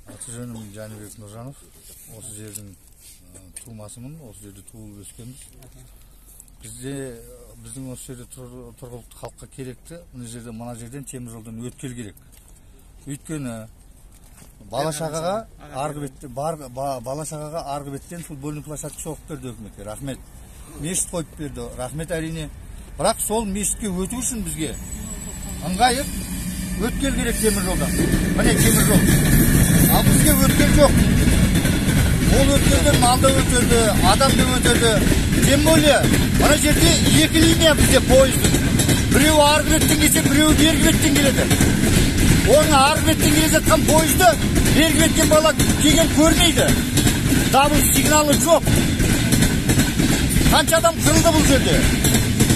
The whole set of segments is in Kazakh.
Аты жөнім Жәнібек Нұржанов. Осы жердің тумасымын, осы жерде туылып өскенбіз. Бізде, біздің осы жерде тұрғылықты халыққа керекті мына жерде, мына жерден темір жолдан өткел керек. Өйткені бала шағаға арғы бетте бар, бала шағаға арғы беттен футбольный площадка соғып берді өкіметке, рахмет. Мешіт қойып берді, рахмет, әрине. Бірақ сол мешітке өту үшін бізге ыңғайы өткел керек темір жолдан. Міне, темір жол. Ал бізге өткел жоқ. Ол өткелден мал да өтеді, адам да өтеді. Тем более мына жерде екі линия бізде пойыздың. Біреуі арғы беттен келсе, біреуі бергі беттен келеді. Оның арғы беттен келе жатқан пойызды бергі беттен бала келген көрмейді. Дабыл сигналы жоқ. Қанша адам қырылды бұл жерде.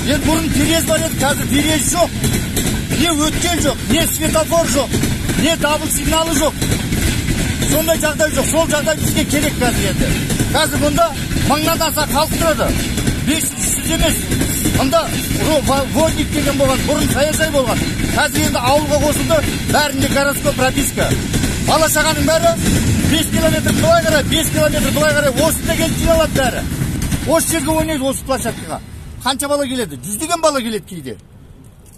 Енді бұрын переезд бар еді, қазір переезд жоқ. Не өткел жоқ, не светофор жоқ, не дабыл сигналы жоқ. Сондай жағдай жоқ. Сол жағдай бізге керек қазір енді. Қазір мұнда 1000-нан аса халық тұрады. 500 емес. Мұнда Водник деген болған, бұрын саяжай болған. Қазір енді ауылға қосылды, бәрінде городской прописка. Бала шағаның бәрі 5 километр былай қарай, 5 километр былай қарай осында келіп жиналады бәрі. Осы жерге ойнайды, осы площадкаға. Қанша бала келеді? Жүздеген бала келеді кейде.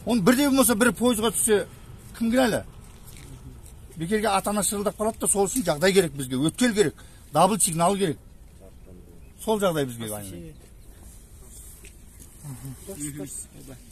Оның бірде болмаса бірі пойызға түссе, кім кінәлі? Бекерге ата ана шырылдап қалады да, сол үшін жағдай керек бізге, өткел керек, дабыл сигнал керек. Сол жағдай бізге. Дұрыс, дұрыс.